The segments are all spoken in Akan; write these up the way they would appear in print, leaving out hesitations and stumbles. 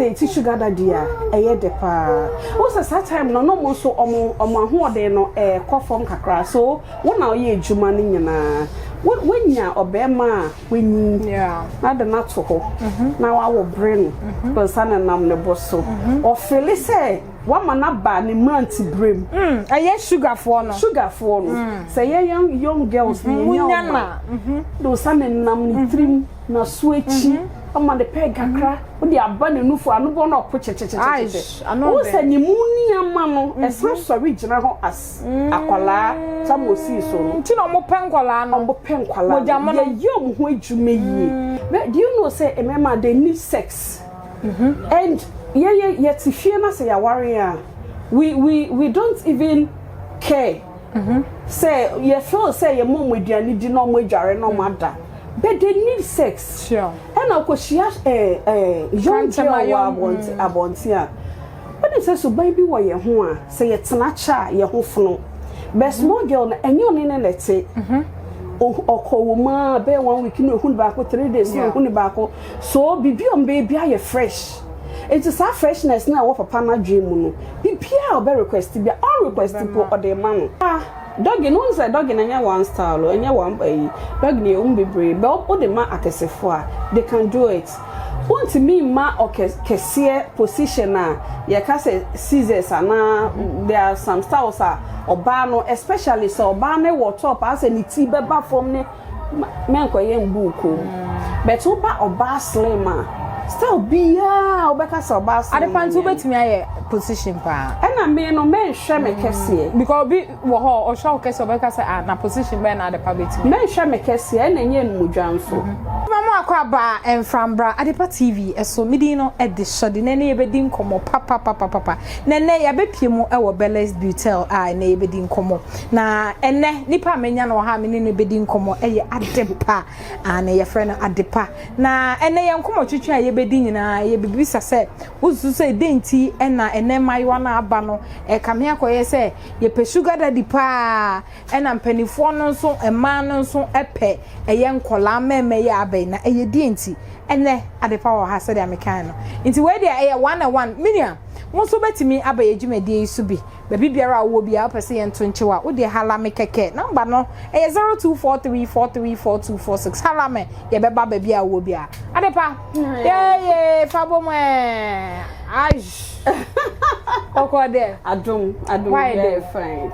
date sugar daddy a, ɛyɛ dɛ paa. Wo sɛ saa time no, na ɔmo nso ɔmo ahoɔden no ɛɛkɔ fam kakra, so wo na ɔyɛ adwuma no nyinaa. Wo wonya ɔbɛrima a wanyin na de no ato hɔ na wawo bere no nsa ne nam ne bo so, ɔfeel sɛ wama no aba ne mmerante berɛ mu. Ɛyɛ sugarfoɔ no. Sugarfoɔ no, sɛ yɛ young girls ne munya yɛnya ɔma na de nsa ne nam ne tirim na so akyi ama ne pɛ kakra, wode aba ne nufu ano bɔ na ɔpo kyɛkyɛkyɛkyɛ. Aish, ano Wo bɛn. sɛ ne mu nneɛma no ɛsan sɔre gyina hɔ as akwalaa tam osii so no. Nti na ɔmo pɛ nkɔlaa no. Ɔmo pɛ nkwalaa Mogya no. mono. Yɛyɛ ɔmo ho adwuma yie. But do you know sɛ mmarima, they need sex, and yɛyɛ yɛte fie na sɛ yɛaware a, we don't even care sɛ yɛ feel sɛ yɛ mɔ ɔmo aduane di na ɔmo adware na ɔmo ada, but they need sex. Ɛna ɔkɔhyia ɛɛ ɛɛ young girl Kantama wɔ abɔnten a, wɔde sɛ suban bi wɔ yɛn ho a, sɛ yɛtena kyɛ a, yɛn ho fono, but small girl no, ɛnyɛ ɔne ne na ɛte. Ɔkɔ wɔ mu a, bɛyɛ one week na ehu ne baako, 3 days na ehu ne baako, so biribi a ɔmbɛyɛ bi ayɛ fresh. Eti saa freshness na ɛwɔ papa n'adwene mu no, biribiara a ɔbɛ request bi a, ɔn request po, ɔde ma no. Ah, doggy no, n sɛ doggy no ɛnyɛ one style o, ɛnyɛ one ɛyi. Doggy no yɛ wɔn bebree bɛ ɔde ma akɛsefoɔ a, they can do it. Wontumi mma ɔkɛseɛ position a yɛka sɛ scissors anaa there are some styles a ɔbaa no, especially sɛ ɔbaa no wɔ top asɛ ne ti bɛba fam ne mɛnkɔyɛ mbu kom, but woba ɔbaa slim a, style biara wobɛka sɛ ɔbaa slim. Adepa nti nyɛ. Wobɛtumi ayɛ position paa. Ɛna me no, mɛnhwɛ me kɛseɛ. Because obi wɔ hɔ, ɔhwɛ wo kɛseɛ, ɔbɛka sɛ, ah, na position bɛn na Adepa bɛtumi? Mɛnhwɛ me kɛseɛ, ɛna ɛnyɛ numudwa nso. Mama, akɔ aba mframbra Adepa TV ɛso. Midi no ɛde sɔde na ɛne yɛbɛdi nkɔmmɔ papapapapa, na ɛnɛ yɛabɛpie mu ɛwɔ Belles Butel a ɛnɛ yɛbɛdi nkɔmmɔ. Na ɛnɛ nipa a menya no wɔ ha a mene no bɛdi nkɔmmɔ ɛyɛ Adepa a na yɛfrɛ no Adepa. Na ɛnɛ yɛn nkɔmmɔ twitwi a yɛbɛdi nyinaa, yɛbɛbisa sɛ wosusu sɛ ɛdɛn nti ɛna ɛnɛ mmaayewa no aba no ɛkame akɔyɛ sɛ yɛpɛ sugar daddy paa, ɛna mpanimfoɔ no nso, mmaa no nso ɛpɛ ɛyɛ nkɔlaa mmarima yi abɛn, na ɛyɛ die nti ɛnɛ Adepa wɔ ha sɛdeɛ mekan no. Nti wei deɛ ɛyɛ one on one. Minia mo nso bɛtumi aba yɛ dwumadie yi so bi. Baabi biara a wowɔ biara, wopɛ sɛ yɛnto nkyew a, wodeɛ hala me kɛkɛ. Number no ɛyɛ 0243434246. Hala me, yɛbɛba baabi a wowɔ biara. Adepa yɛyɛ fa bɔ mu ɛɛ aish ɔkɔ dɛ. Adom, adom. Why Very dɛ? fine.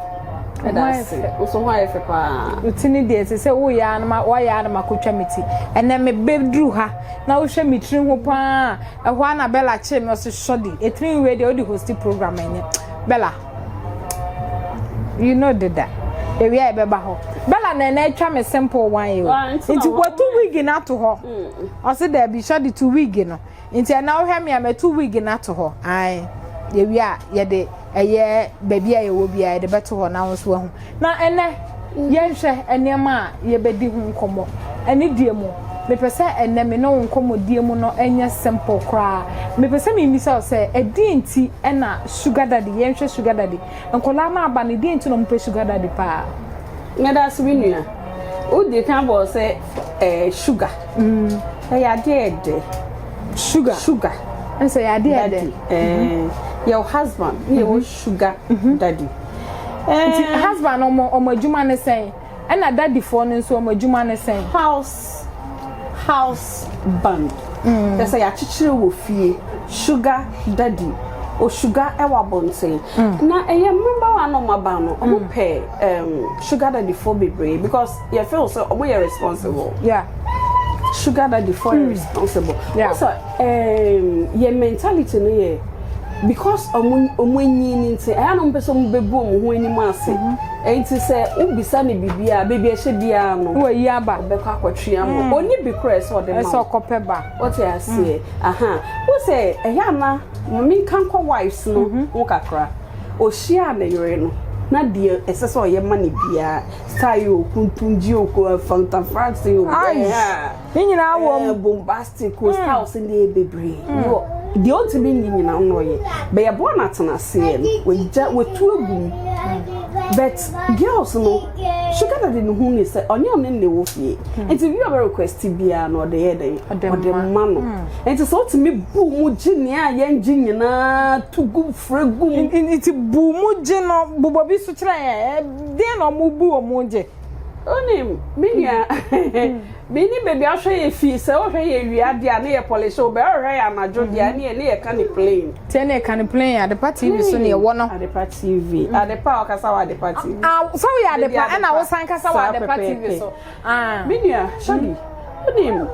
Ho Ɛda ayɛ ase. fɛ. Nso ho ayɛ fɛ paa. Wo ti ne deɛ te sɛ woyɛ anoma, wɔyɛ anoma kotwa me ti. Ɛnɛ me bɛduru ha na wohwɛ me tiri ho paa, ɛhɔ a na Bella kyerɛ me, ɔse sɔde ɛtiri wei deɛ wode host program. Ɛnyɛ Bella, you know deda ewia yɛbɛba hɔ. Bella na ɛnɛ atwa me simple one yi o. Ah, nti na nti wɔto wig no ato hɔ, ɔse daabi, sɔde to wig no. Nti ɛna wohwɛ me a, mɛto wig no ato hɔ. Ae, yɛwie a, yɛde ɛyɛ baabi a yɛwɔ biara, yɛde bɛto hɔ na wo nso wahu. Na ɛnɛ yɛnhwɛ nneɛma a yɛbɛdi ho nkɔmmɔ. Ɛne die mu, mepɛ sɛ ɛnɛ me ne wo nkɔmmɔdie mu no ɛnyɛ simple koraa. Mepɛ sɛ memisa wo sɛ ɛdeɛ nti ɛna sugar daddy, yɛnhwɛ sugar daddy, nkɔlaa no aba no, deɛ nti na ɔmopɛ sugar daddy paa? Mɛda ase, me nua. Wodi kan bɔ sɛ sugar ɛyɛ adeɛ ɛdɛ. Sugar. Sugar. Ɛsɛ yɛ adeɛ ɛdɛ. Daddy, yɛwɔ husband ne yɛwɔ sugar daddy. Nti husband no, ɔmo adwuma ne sɛn, ɛna daddyfoɔ no nso ɔmo adwuma ne sɛn? House band kyɛ sɛ yɛakyekyere wɔ fie. Sugar daddy o, sugar ɛwɔ abɔnten na ɛyɛ mmabaawa na ɔmo aba no, ɔmo pɛ sugar daddy foɔ bebree because yɛ feel sɛ ɔmo yɛ responsible. Sugar daddy foɔ yɛ responsible. Also, yɛ mentality no yɛ because ɔmo enyi ni nti ɛyɛ na ɔmo pɛ sɛ ɔmo bɛbu ɔmo ho anim ase. Nti sɛ wobisa ne biribi a, beebi ɛhyɛ biara no, wɔ yi aba. Ɔbɛkɔ akɔtwe ama oni bi kora ɛsɛ ɔde ma ɛsɛ wo. Ɔkɔpɛ ba. Wɔte aseɛ aha wo sɛ ɛyɛ ana maame nka nkɔ wives no ho kakra. Ohyia ne yere no na deɛ ɛsɛ sɛ ɔyɛ ma ne biara, style o, kuntungye o, ko fantafrante o. Ai, ɛyɛ ne nyinaa wɔ mu. Bombastic o, styles ne yɛ bebree. Wɔ deɛ ɔntumi nyi nyinaa no, ɔyɛ bɛyɛ bɔɔ no atena aseɛ no, wagya watu agu mu. But girls no, sugar daddy no hu ne sɛ ɔnyɛ ɔne ne wɔ fie. Nti bi a ɔbɛ request biara no, ɔde yɛ dɛn? Ɔde ma no. Nti sɛ wotumi bu mu gye nea yɛngye nyinaa to gu frɛ gu mu. Nti bu mu gye no, bobɔ bi so kyerɛ yɛn, deɛn na ɔmo bu ɔmo gye? Onim, me nua, me ni baabi ahwɛ yɛ fi sɛ wohwɛ yɛ wia deɛ a ne yɛ polish wo, bɛ wohwɛ yɛ anadwo deɛ a ne yɛ ka ne plain. Tiɛ ne yɛ ka ne plain, Adepa TV so ne yɛwɔ no. Adepa TV, Adepa a ɔkasa wɔ Adepa TV. Ah, sɛ woyɛ Adepa ɛna wosan kasa wɔ Adepa TV so. Ah. Me nua, Shadi, wonim,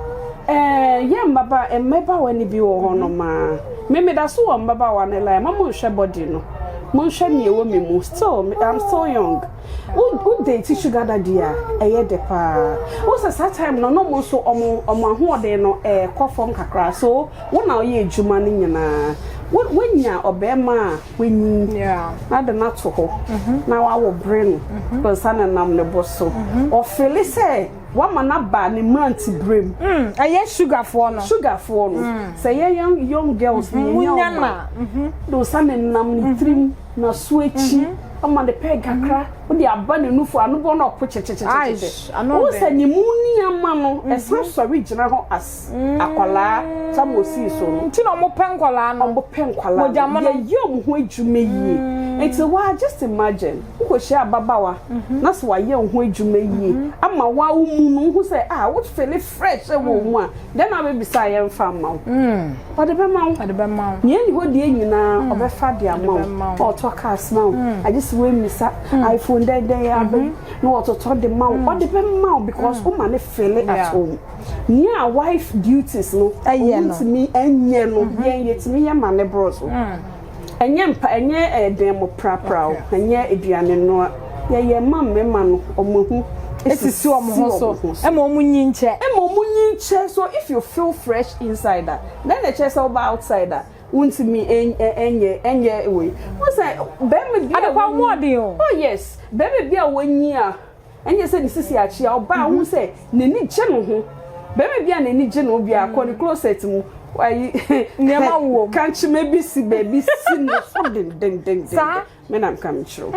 ɛɛ yɛ mmaba mmabaawa no bi wɔ hɔ nom a, me meda so wɔ mmabaawa no line, ma monhwɛ body no, monhwɛ nea ɛwɔ me mu, still, I'm still young. Wo date sugar daddy a, ɛyɛ dɛ paa. Wo sɛ saa time no, na ɔmo nso ɔmo ahoɔden no ɛɛkɔ fam kakra, so wo na ɔyɛ adwuma no nyinaa. Woanya ɔbɛrima a wanyin na de no ato hɔ na wawo bere no, nsa ne nam ne bo so. Ɔfeel sɛ wama no aba ne mmerante berɛ mu. Ɛyɛ sugarfoɔ no. Sugarfoɔ no. Sɛ yɛ young girls ne yɛnya ɔma de nsa ne nam ne tirim na so akyi ama ne pɛ kakra, wode aba ne nufu ano bɔ na ɔpo kyekyekyekye. Wo sɛ ne mu nneɛma no ɛsan sɔre gyina hɔ as akwalaa tam osii so no. Nti na ɔmo pɛ nkwalaa no. Ɔmo pɛ nkwalaa no. Yɛyɛ ɔmo ho adwuma yie. Nti waa, just imagine wokɔhyia ababaawa na sɛ wayɛ wo ho adwuma yie ama waa wo mu no wohu sɛ, ah, wo feel fresh wɔ wo mu a, then na wabɛbisa a yɛmfa mma wo. Ɔde bɛma wo. Ɔde bɛma wo. Nea ɛni hɔ deɛ nyinaa ɔbɛfa de ama wo. Ɔtɔ cars ma wo. Agye sɛ woamisa iPhone dɛdɛn aba yi na wɔtotɔ de ma wo. Ɔde bɛma wo because woma ne feel at home. Nea wife duties no ɛyɛ no. Ɔmo ntumi nyɛ no, yɛn yɛtumi yɛ ma ne borɔ so. Ɛnyɛ mpa, ɛnyɛ ɛdan mu prapra o, ɛnyɛ aduane noa. Yɛyɛ ma mmarima no ɔmo ho esisi ɔmo ho so ɛma ɔmo nyi nkyɛ. Ɛma ɔmo nyi nkyɛ. So if you feel fresh inside a, then ɛkyerɛ sɛ woba outside a, wontumi ɛnyɛ wei. Wɔn sɛ bɛrima bi a Adepa ho ɔden o. Oh yes, bɛrima bi a wɔnyi a, ɛnyɛ sɛ ne sisi akyi a, ɔbaa ho sɛ n'ani gye ne ho. Bɛrima bi a n'ani gye ne ho bi a, kɔ ne closet mu ayi nneɛma wɔ mu. Kankyema bi si baabi si ne so dendendenden. Saa. Me na nka mekyerɛw.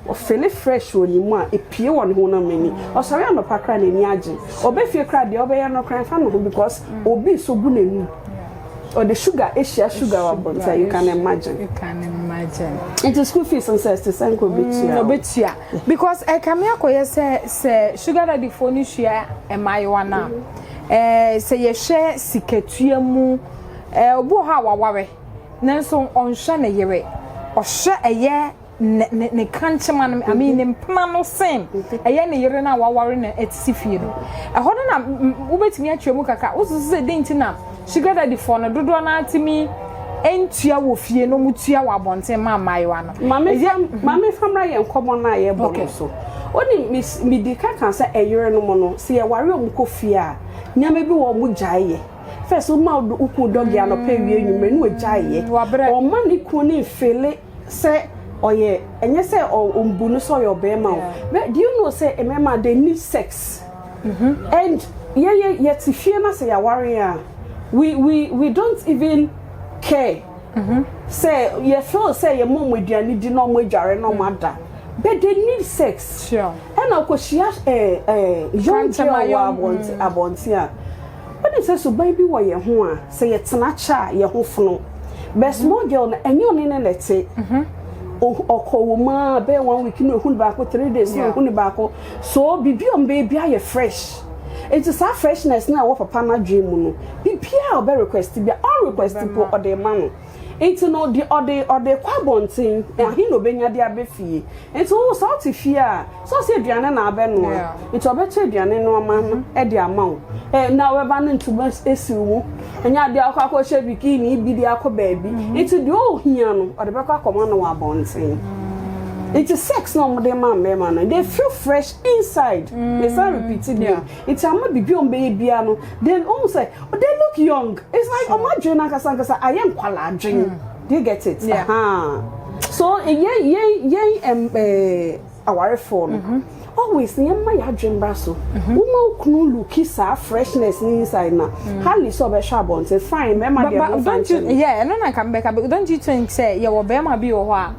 Ɔfeel fresh wɔ ne mu a, epie wɔ ne ho nam ani. Ɔsɔre anɔpa koraa n'ani agye. Ɔbɛfie koraa deɛ ɔbɛyɛ no koraa mfa ne ho because obi nso gu n'anum. Ɔde sugar ahyia sugar wɔ abɔnten, you can imagine. You can imagine. Nti school fees nso ɛte sɛ nka obetua. Obetua because ɛkame akɔyɛ sɛ sugar daddy foɔ no hyia mmaayewa no a, sɛ yɛhwɛ sikatua mu, obi wɔ hɔ a waware nanso ɔnhwɛ ne yere, ɔhwɛ ɛyɛ ne kankyema no, I mean ne mpena no sen ɛyɛ ne yere no a waware no ɛte fie no. Ɛhɔ no na wobɛtumi atwerɛ mu kakra. Wosusu sɛ den nti na sugar daddy foɔ no dodoɔ no atumi ntua wɔ fie no, mu tua wɔ abɔnten ma mmaayewa no? Maame, famra yɛn nkɔmmɔ no a yɛbɔ no so. Woni medi ka ka sɛ ɛyere no mu no, sɛ yɛware ɔmo kɔ fie a, nneɛma bi wɔ ɔmo gyae yɛ. First woma wo kun doggy anɔpa, ewie anwummerɛ ne wagyae yɛ. Wabrɛ. Ɔma ne kun ne mfeel sɛ ɔyɛ, ɛnyɛ sɛ ɔmbu no sɛ ɔyɛ ɔbɛrima o. But do you know sɛ mmarima, they need sex? And yɛyɛ yɛte fie na sɛ yɛaware a, we don't even care sɛ yɛ feel sɛ yɛ mɔ ɔmo aduane di na ɔmo adware na ɔmo ada, but they need sex. Ɛna ɔkɔhyia ɛɛ young girl wɔ abɔnten a, wɔde sɛ suban bi wɔ yɛn ho a, sɛ yɛtena kyɛ a, yɛn ho fono. But small girl no, ɛnyɛ ɔne ne na ɛte. Ɔkɔ wɔ mu a, bɛyɛ one week na ehu ne baako, 3 days na ehu ne baako. So biribi a ɔmo bɛyɛ bi ayɛ fresh. Nti saa freshness na ɛwɔ papa n'adwene mu no, biribiara a ɔbɛ request bi a, ɔn request po, ɔde ma no. Nti no de ɔde kɔ abɔnten ahe na obenya de abɛ fie? Nti wo sɛ ɔte fie a, sɛ ɔsɛ aduane na abɛnoa, nti ɔbɛkyɛ aduane no ama no ɛde ama wo na ɔbɛba no ntoma esi wo mu, ɛnyɛ adeɛ akɔ akɔhyɛ bikini bi de akɔ baabi. Nti deɛ ɔhia no, ɔde bɛkɔ akɔma no wɔ abɔnten. Nti sex na ɔmo de ma mmarima no, they feel fresh inside. Mesan repeat bi. Nti ama bibi a ɔmo bɛyɛ bia no, then ɔmo sɛ they look young. It's like ɔmo adwene nankasa nkasa ayɛ nkwalaa adwene. Do you get it? Yeah. Uh-huh. So yɛn awarefoɔ no, always nneɛma yɛ adwene bra so. Woma wo kunu look saa freshness ne inside na hardly sɛ ɔbɛhwɛ abɔnten. Fine, mmarima deɛ mo don't you, yeah, ɛno na nka mbɛka, but don't you think sɛ yɛwɔ bɛrima bi wɔ hɔ a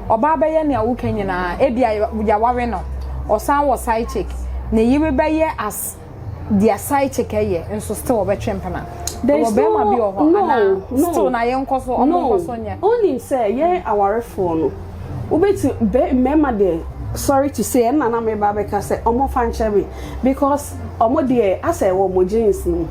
Ɔbaa bɛyɛ nea woka nyinaa, ebia yɛaware no, ɔsan wɔ side chick, ne yere bɛyɛ as deɛ side chick yɛ nso still ɔbɛtwe mpena. There is Ɛwɔ bɛrima bi wɔ hɔ no, anaa no, still na yɛnkɔ so, ɔmo no. nkɔ so nyɛ. Onim sɛ yɛn awarefoɔ no, wobɛti bɛ mmarima deɛ sorry to say ɛnna na meba bɛka sɛ ɔmo fa nkyɛn me because ɔmo deɛ asɛ ɛwɔ ɔmo genes no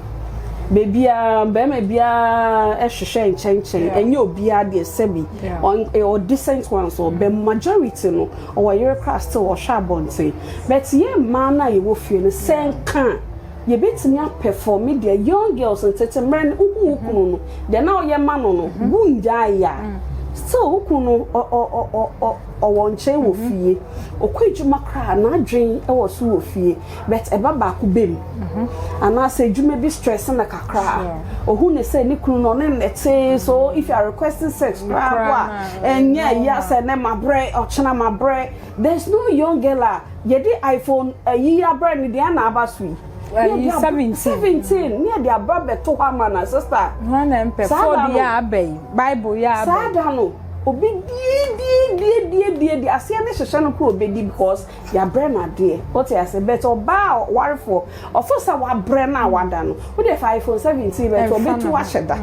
beebiara bɛrima biara ɛhwehwɛ nkyɛnkyɛn ɛnyɛ obiara deɛ sɛbi ɔn ɛwɔ decent ones wɔ but majority no ɔwɔ yere kora still ɔhwɛ abɔnten but yɛn mmaa no a yɛwɔ fie no sɛ nka yɛbɛtumi apɛfɔmi deɛ young girls ntete mmerɛ no wohu wo kunu no deɛ na ɔyɛ ma no no wongyae a still wo kunu no ɔ ɔ ɔ ɔ ɔ ɔwɔ nkyɛn wɔ fie ɔkɔ adwuma koraa n'adwen wɔ so wɔ fie but ɛba baako bɛm anaasɛ adwuma bi stress na kakra a ohu ne sɛ ne kunu no ɔne ne te so if you are requesting sex koraa po a ɛnyɛ ɛyɛ sɛ ne mabrɛ ɔkyena mabrɛ there is no young girl a yɛde iphone ayi abrɛ ne deɛ ana aba so yi Ɛyi, 17. 17 ne yɛde aba bɛto hɔ ama na sister Hwan na mpɛ Saa Ford da no. yɛ aba yi, Bible yɛ aba saa yi. da no obi die die die die die die aseɛ ne hyehyɛ no koro obedi because yabrɛ no adeɛ wote ase but ɔbaa a ɔwarefoɔ ɔfo sɛ wabrɛ no a wada no wode fa iphone 17 bɛtɛ Ɛmfa ɔbɛtu ne ho. wahyɛ da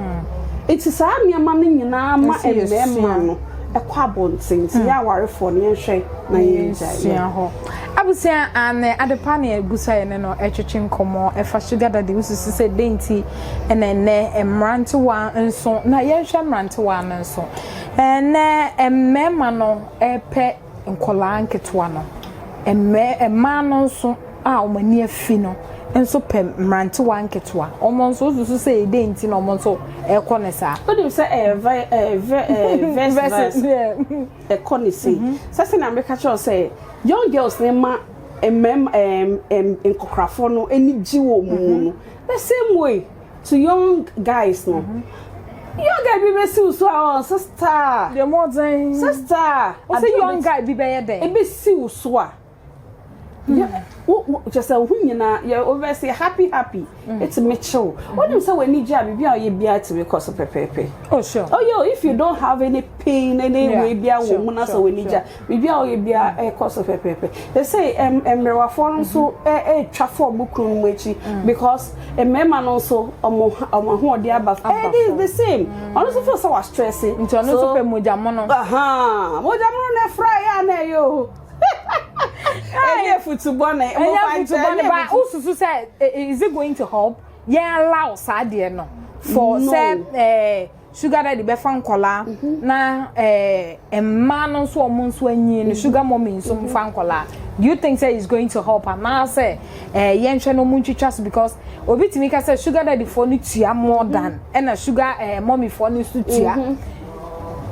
eti saa nneɛma no nyinaa ma Ɛsɛ yɛsua. mmarima no ɛkɔ abɔnten nti yɛ awarefoɔ no yɛnhwɛ na yɛngyae Yɛnsua hɔ. Abusua ane adepa ne egu so a yɛne no ɛtwetwe nkɔmmɔ ɛfa sugar daddy wosusu sɛ den nti ɛna ɛnɛ mmerantewa nso na yɛnhwɛ mmerantewa no nso ɛnɛ mmarima no ɛpɛ nkɔlaa nketewa no mmɛ mmaa no nso a wɔn ani afi no nso pɛ mmerantewa nketewa wɔn nso wosusu sɛ den nti na wɔn nso ɛkɔ ne saa. wonim sɛ ɛyɛ vɛ ɛɛ vɛ ɛɛ verse verse yeah. ɛkɔ ne sei sɛ sɛ na meka kyerɛw sɛ young girls ne ma mmɛm ɛm ɛm nkɔkorafoɔ no ani gye wɔ mu no the same way to young guys no young guy bi bɛsi wo so a ɔ sister deɛ mo ɔdɛn. sister Ɔsɛ young guy bi bɛyɛ dɛn. ebɛsi wo so a yɛ wo wo kyerɛ sɛ wo ho nyinaa yɛ wobɛsɛ happy happy ɛtumi kyew wonim sɛ w'ani gye a biribi a ɔyɛ biara tumi kɔ so pɛpɛɛpɛ. Oh sure. Oh yo, if you don't have any pain, any way bia wɔ mu na sɛ w'ani gye a biribi a ɔyɛ biara ɛkɔ so pɛpɛɛpɛ. They say mmerewafoɔ no nso ɛɛtwa fɔ ɔmo kunu no mu akyi because mmarima no nso ɔmo ahoɔden aba. It is the same. Ɔno nso feel sɛ wa stress. Nti ɔno nso pɛ mogya mono. Mogya mono na ɛfra yɛ a na ɛyɛ o. Ɛnyɛ futubɔ na Ɛnyɛ futubɔ ne ba wosusu sɛ is it going to help? Yɛn allow saa deɛ no for No. sɛ sugar daddy bɛfa nkɔlaa na mmaa no nso ɔmo nso anyi no sugar mommy nso mfa nkɔlaa. Do you think say it's going to help anaasɛ yɛnhwɛ no ɔmo ntwitwa so because obi tumi ka sɛ sugar daddy foɔ no tua more than ɛna sugar mommy foɔ no nso tua.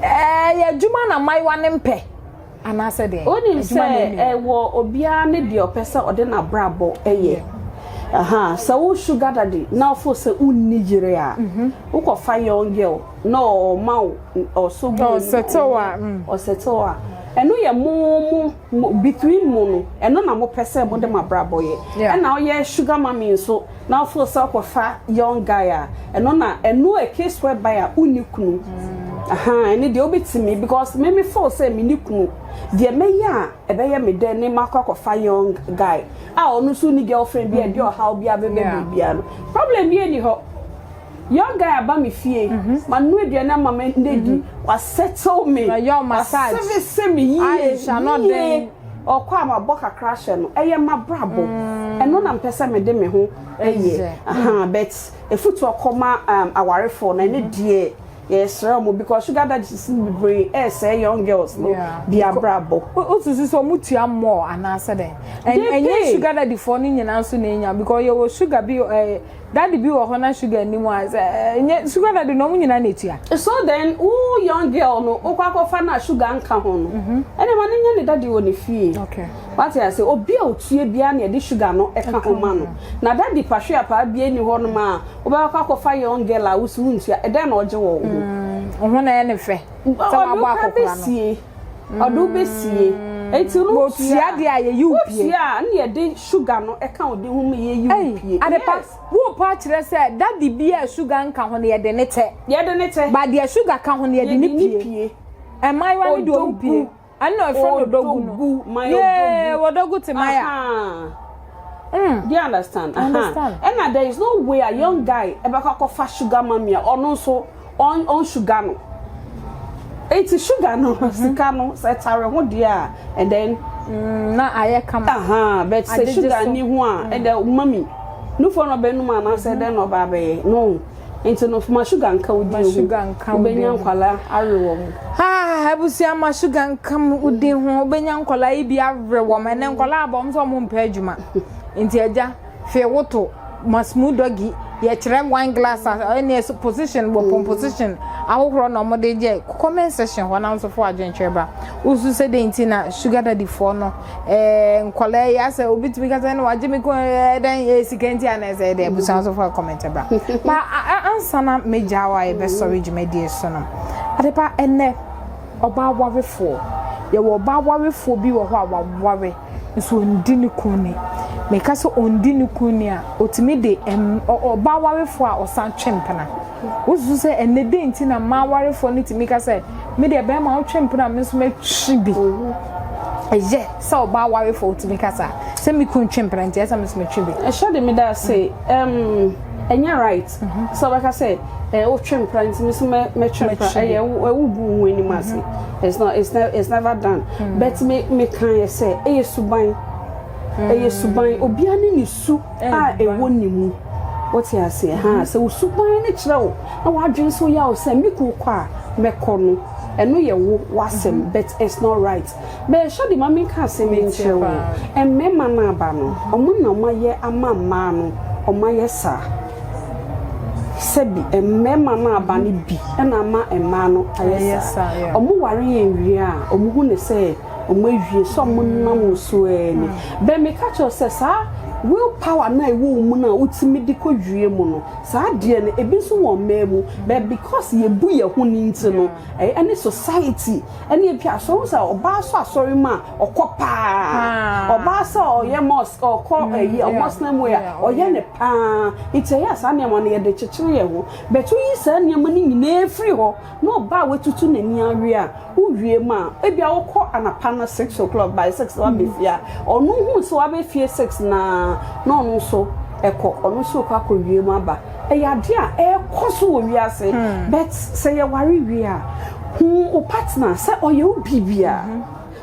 Yɛ adwuma na mmaayewa ne mpɛ anaasɛ deɛ. Onim Adwuma na sɛ ɛni. ɛwɔ obiara ne deɛ ɔpɛ sɛ ɔde n'abrabɔ ɛyɛ. Aha, sɛ wo sugar daddy na ɔfo sɛ wonni yere a wokɔfa young girl na ɔma wo ɔso gu Ɔsettle a. ɔsettle a ɛno yɛ mo between mo no ɛno na mopɛ sɛ mode mo abrabɔ yɛ ɛna ɔyɛ sugar mummy nso na ɔfo sɛ ɔkɔfa young guy a ɛno na ɛno a case whereby a wonni kunu aha ɛne deɛ wobɛtumi because me me feel sɛ me ni kunu deɛ mɛyɛ a ɛbɛyɛ me dɛ ne makɔ akɔfa young guy a ɔno nso ni girlfriend bi a ɛde ɔhaw bi abɛbɛ biribiara no problem bi ani hɔ young guy aba me fie ma nu aduane ama me ne di wa settle me Ɔyɛ wo massage. wa service me yie Aisha, not yie then. ɔkɔ a ma bɔ kakra hyɛ no ɛyɛ ma brabɔ ɛno na mpɛ sɛ mede me ho ɛyɛ Ɛyɛ. aha but efutu ɔkɔma awarefoɔ no ɛne deɛ yɛsrɛ mo because sugar daddies bebree ɛsɛ young girls no bi abrabɔ. Wosusu sɛ ɔmo tua more anaasɛ dɛn? They Ɛnyɛ pay. sugar daddy foɔ no nyinaa nso na enya because yɛwɔ sugar bi daddy bi wɔ hɔ na sugar anim a sɛ ɛnyɛ sugar daddy na ɔmo nyinaa na etua. So then wo young girl no wokɔ akɔfa na sugar nka ho no ɛnna ma ne nya ne daddy wɔ ne fie. Wate ase obi a otua biara na yɛde sugar no ɛka ho ma no na daddy pahwe apaa bie ni hɔ nom a wobɛkɔ akɔfa young girl a wosi wo ntua ɛdɛn na ɔgye wɔ wo ho. Wo ho na ɛyɛ ne fɛ. Sɛ ɔde wabɔ wo kora akɔkora no. bɛsie ɔde wo bɛsie eti no Wotua deɛ a yɛyi wo pie. wotua a ne yɛde sugar no ɛka wo de ho ma yɛyi wo pie. Adepa Yes. wo pa kyerɛ sɛ daddy bi a sugar nka ho no yɛde ne tɛ. Yɛde ne tɛ. Ba deɛ sugar ka ho no yɛde ne pie. pie. Mmaayewa no de ɔmo pie. Ɛna ɔfrɛ no Odogu no. Odogu, my Yeah, Odogu. Odogu te Maya. Aha. Do you understand? I understand. Ɛna there is no way a young guy ɛbɛkɔ akɔfa sugar mummy a ɔno nso ɔn ɔn sugar no. Eti sugar no sika no sɛ ɛtare ho deɛ a and then Na ayɛ kama. aha, but sɛ Agyegye sugar so. ni ho a ɛdɛ mummy nufoɔ na ɔbɛnum anaasɛ dɛn na ɔba abɛyɛ no. Nti no ma sugar nka wo din ho. Sugar nka wo din Wobɛnya ho. nkwalaa awe wɔn. Ah, abusua, ma sugar nka wo din ho. Wobɛnya nkɔlaa yi bi awe wɔn. Ɛnɛ nkɔlaa abɔ wɔn sɛ wɔn mpɛ adwuma. Nti agya, fee woto ma smooth doggy yɛkyerɛ wine glass a ɛne ɛso position wɔ pɔn position ahohorɔ na wɔde gye comment section hɔ na nso fo adwenkyerɛ ba. Wosu sɛ de nti na sugar daddy foɔ no nkɔlaa yi asɛ obi tumi kasa na wagye me ko dɛn sika nti ana ɛsɛ dɛ abusua nso fo comment bra. Ba ansa na megya wa yɛbɛsɔre dwumadie so no. Adepa, ɛnɛ ɔbaa warefoɔ, yɛwɔ ɔbaa warefoɔ bi wɔ hɔ a waware nso ɔndi ne kun ni. Meka sɛ ɔndi ne kun ni a, ɔtumi de ɔbaa warefoɔ a ɔsan twe mpena. Wosusu sɛ ɛnɛ de nti na mmaa warefoɔ no tumi ka sɛ me deɛ bɛrima wotwe mpena a, me nso mɛtwe bi? Ɛyɛ sɛ ɔbaa warefoɔ wotumi ka saa sɛ me kun twe mpena nti ɛsɛ me nso mɛtwe bi? Ɛhyɛ de me da ase, ɛnyɛ right sɛ ɔbɛka sɛ wotwe mpra nti me nso mɛtwe mpra. Ɛyɛ ɛwo gu wo ho anim ase. It's not, it's never done. But me kan yɛ sɛ ɛyɛ suban, ɛyɛ suban. Obiara ne ne su a ɛwɔ ne mu, wote aseɛ ha? Sɛ wo suban ne kyerɛ wo na wadwene so yɛ wo sɛ me kunu kɔ a mɛkɔ no, ɛno yɛ wo w'asɛm, but it's not right. But ɛhyɛ de ma menka asɛm yi nkyerɛ wo, mmarima no aba no, ɔmo na ɔmo ayɛ ama mmaa no ɔmo ayɛ saa. Sɛbi, mmarima no aba no bi ɛna ama mmaa no ayɛ saa. Ɔmo ware yɛn wie a, ɔmo hu ne sɛ ɔmo awie sɛ ɔmo nam so ɛni bɛn. Meka kyerɛ sɛ saa will power na ɛwɔ wo mu no a wotumi de kɔ wie mu no, saa adeɛ no ebi nso wɔ mmaa mu, but because yɛbu yɛn ho ne nti no, ɛne society ɛne ebi asɔre sɛ ɔbaa so asɔre mu a ɔkɔ paa, ɔbaa sɛ ɔyɛ mosque ɔkɔ ɛyi Muslim way a ɔyɛ ne paa. Nti ɛyɛ a saa nneɛma no yɛde kyekyere yɛn ho, but woyi saa nneɛma no nyinaa firi hɔ na ɔbaa watutu n'ani awie a, wowie mu a, ebi a wokɔ anapa no 6 o'clock, by 6 wabɛ fie a, ɔno hu sɛ wabɛ fie 6 na ɔno nso ɛkɔ, ɔno nso kɔ akɔ wie mu aba. Ɛyɛ adeɛ a ɛrekɔ so wɔ wiase. But sɛ yɛware wie a, hu wo partner sɛ ɔyɛ wo biribia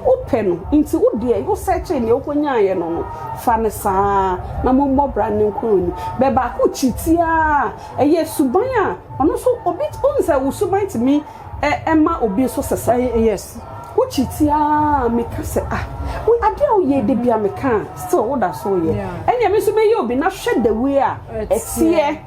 wopɛ no, nti wo deɛ wosɛkye deɛ wokɔnyaeɛ no fa no saa na mommɔ bra ne nkɔ ani bɛ baako kyitiaa. Ɛyɛ suban a ɔno nso obi ɔhu sɛ wo suban tumi ɛma obi nso sesa. Wokyi tiaa, meka sɛ ah, wo ade a woyɛ de bia meka a, still woda so yɛ. Ɛnea me nso mɛyɛ obi na hwɛ the way a ɛteɛ.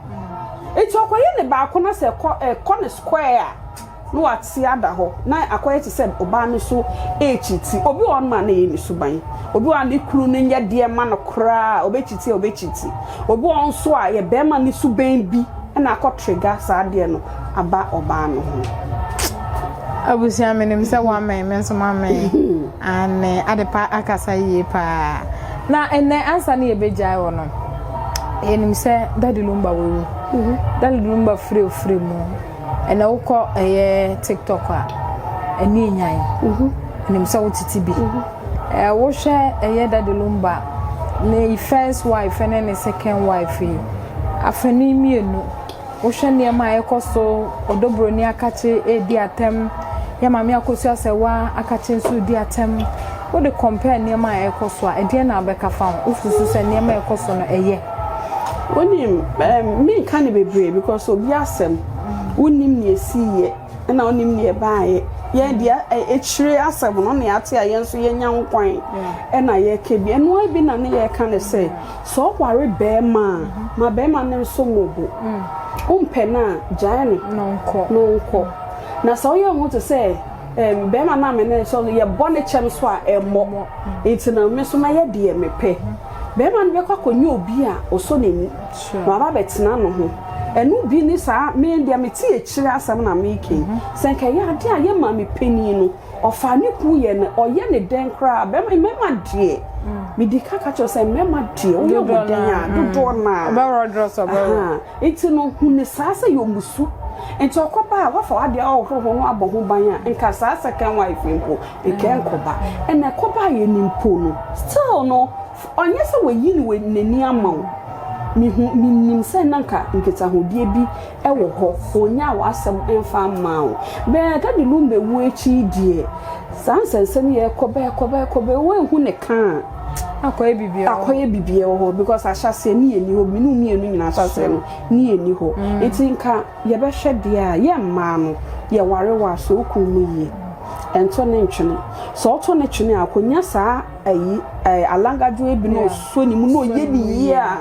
Nti ɔkɔyɛ ne baako na sɛ ɛkɔ ne square a, na wate ada hɔ na akɔyɛ te sɛ ɔbaa no so ɛrekyiti. Obi wɔ hɔnom a na ɛyɛ ne suban. Obi wɔ hɔ a ne kunu no nyɛ deɛ ma no koraa, ɔbɛkyiti a ɔbɛkyiti. Obi wɔ hɔ nso a yɛ bɛrima ne suban bi ɛna akɔ trigger saa adeɛ no aba ɔbaa no ho. Abusua, menim sɛ woamɛn me nso mamɛn ane. Adepa akasa yie paa na ɛnɛ ansa ne yɛbɛgyae wɔ no, yɛnim sɛ Daddy Lumba wawu. Daddy Lumba firi ofiri mu. Ɛnɛ wokɔ ɛyɛ TikTok a, ɛne nyan nim sɛ wotete bi. Wohwɛ ɛyɛ Daddy Lumba ne first wife ne ne second wife yi, afanu mmienu, wohwɛ nneɛma a ɛkɔ so, Ɔdɔ Buroni akakye edi atɛm, yɛ Maame Akosua Sɛwa akakye nso di atɛm. Wode compare nneɛma a ɛkɔ so a, ɛdeɛ na abɛka fa ho? Wosusu sɛ nneɛma a ɛkɔ so no ɛyɛ? Wonim, menka ne bebree because obi asɛm wonim nea esi yɛ ɛna wonim nea ɛbaayɛ. Yɛn deɛ akyire asɛm no na yɛate a yɛn nso yɛnya ho kwan ɛna yɛka bi. Ɛno bi na ne yɛka ne sɛ ɔware bɛrima a, ma bɛrima no nso mmɔbo. Wompɛ no a, gyae no na ɔnkɔ. Na ɔnkɔ. Na sɛ ɔyɛ ho te sɛ bɛrima no a me ne sɛ yɛbɔ ne kyɛm so a ɛmmɔ nti na me nso mɛyɛ deɛ mepɛ, bɛrima no bɛkɔ akɔnyɛ obi a ɔsɔ n'ani na waba abɛtena ne ho. Ɛno bi ne saa. Me deɛ mete akyire asɛm na meke sɛ nka ɛyɛ ade a yɛ maame panin no ɔfa ne kunu yɛ no, ɔyɛ ne dɛn koraa. Bɛrima, mmarima deɛ, medi ka ka kyerɛ sɛ mmarima deɛ woyɛ mo dɛn a, dodoɔ naa ɔbɛworɔ drɔs, ɔbɛworɔ. Nti no hu ne saa sɛ yɛ ɔmusu. Nti ɔkɔba a, woafa w'adeɛ ahohoro ho na woabɔ ho ban a, nka saa second wife yi mpo, nka ɛnkɔba. Ɛna ɛkɔbaeɛ no mpo no, still no, ɔnyɛ sɛ wayi ne n'ani ama wo. Mehu, menim sɛ na nka nkitahodie bi wɔ hɔ, ɔnyaa w'asɛm mfa mmaa wo. Bɛɛ Daddy Lumba wuo akyi yi deɛ, saa nsɛnsɛm yi ɛkɔba, ɛkɔba, ɛkɔba, woanhu ne ka a, Akɔyɛ biribiara wɔ hɔ. Akɔyɛ biribiara wɔ hɔ because ahyɛaseɛ ne yɛnni hɔ, me ne wo mmienu nyinaa ahyɛaseɛ no ne yɛnni hɔ. Nti nka yɛbɛhwɛ deɛ a, yɛ mmaa no, yɛware wɔ a, sɛ wo kunu mu yie, ɛnto ne ntwene. Sɛ ɔto ne twene a, ɔkɔnya saa ayi, ɛɛ, alangadwoe bi na ɔsɔ ne mu na ɔyɛ ne yie a,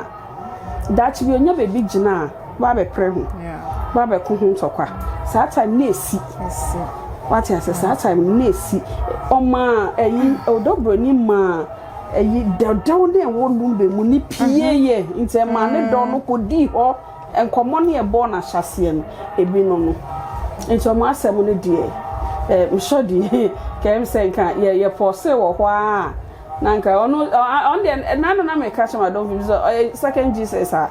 daakye bi ɔnya baabi gyina a, woabɛpere ho, woabɛko ho ntɔkwa. Saa time no na ɛsi. Wate ase? Saa time no na ɛsi. Ɔmaa ayi, Ɔdɔ Buroni maa ayi dɛwdɛw no a ɛwɔ Lumbe mu no pieeɛ. Nti ɛmaa ne dɔ no kɔdii hɔ. Nkɔmmɔ no yɛbɔɔ no ahyɛaseɛ no, ebi no no. Nti wɔn asɛm no deɛ, eh, mesɔ di, kɛm sɛ nka yɛ yɛpɔsee wɔ hɔ ara a, Na nka ɔno ɔno deɛ nano na meka kyerɛ madɔmfo bi sɛ ɔyɛ second Jesus a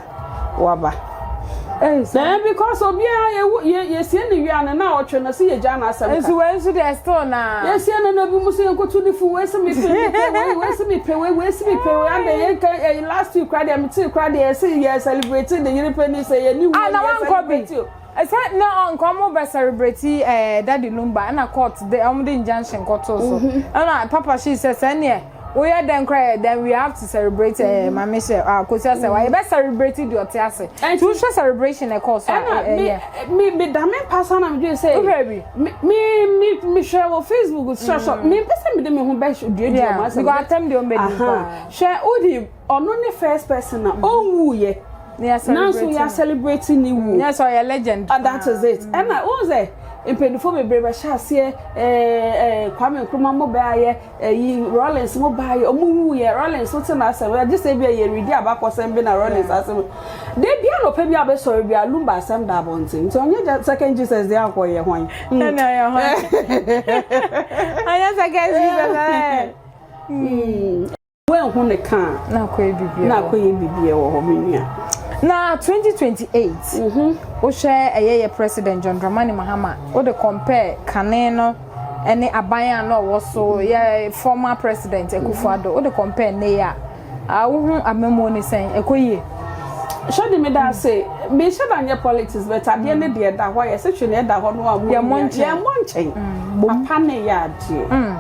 waba. Ɛɛ because obiara yɛwu yɛ yɛsie ne wia no na ɔtwe no sɛ yɛgya n'asɛm ka. Nso wei nso deɛ still na. Yɛsie no na ebi mu sɛ yɛnkotu ne fu wei sɛ mepɛ mepɛ wei wei sɛ mepɛ wei wei sɛ mepɛ wei adɛ yɛnka ɛyi last week koraa deɛ metee koraa deɛ yɛsɛ yɛ celebrate ne yere panin sɛ yɛne wuo Ah na yɛ wankɔ bi. celebrate o. Sɛ na nka ɔmo bɛ celebrate ɛɛ Daddy Lumba ɛna court de ɔmo de injunction kɔ too so ɛna Papa Shee sɛ sɛ neɛ woyɛ dɛn koraa yɛ dɛn we have to celebrate ɛɛ Maame hyɛ ah Akosua sɛ wa yɛbɛ celebrate deɛ ɔte ase nti wohwɛ celebration ɛkɔɔ so a ɛyɛ. Ɛna me me me da me mpa so na me dwen sɛ. Wohwɛ bi. Me me me me hwɛ wɔ Facebook sɛ sɛ me mpɛ sɛ me de me ho bɛ duadua ɔmo asɛm. Because atɛm deɛ ɔmo bɛ di paa. Hwɛ wodi ɔno ne first person a ɔnwu yɛ. Nanso yɛ celebrate ne wuo. Yes, ɔyɛ legend. Ah, that is it. Ɛna wɔn sɛ mpanyinfoɔ bebree bɛhyɛ aseɛ ɛɛ ɛɛ Kwame Nkrumah mo bɛ ayɛ ɛyi Rawlings mo ba ayɛ ɔmo wu yɛ Rawlings wote n'asɛm ɛgye sɛ ebi a yɛ redi abakɔsɛm bi na Rawlings asɛm de bi anɔpɛ bi a bɛsɔre bi a Lumba asɛm da abɔnten nti ɔnyɛ second Jesus deɛ akɔ yɛ hwan. Ɛna ɔyɛ hwan. Ɔnyɛ second Jesus ɛɛ. Woanhu ne ka a, na akɔyɛ biribiara na akɔyɛ biribiara wɔ hɔ, me nua. Na 2028, wohwɛ ɛyɛ yɛ President John Dramani Mahama, wode compare kane no ne aban a na ɔwɔ so, yɛ former President Akufo-Addo, wode compare nnɛ yi a, wohu amammuo no sɛn? Ɛkɔ yie? Shadi meda ase. Menhyɛ da nyɛ politics but adeɛ no deɛ ɛda hɔ a yɛse twene ɛda hɔ no a yɛmmɔ nkyɛn. Yɛmmɔ nkyɛn. Papa no yɛ adeɛ.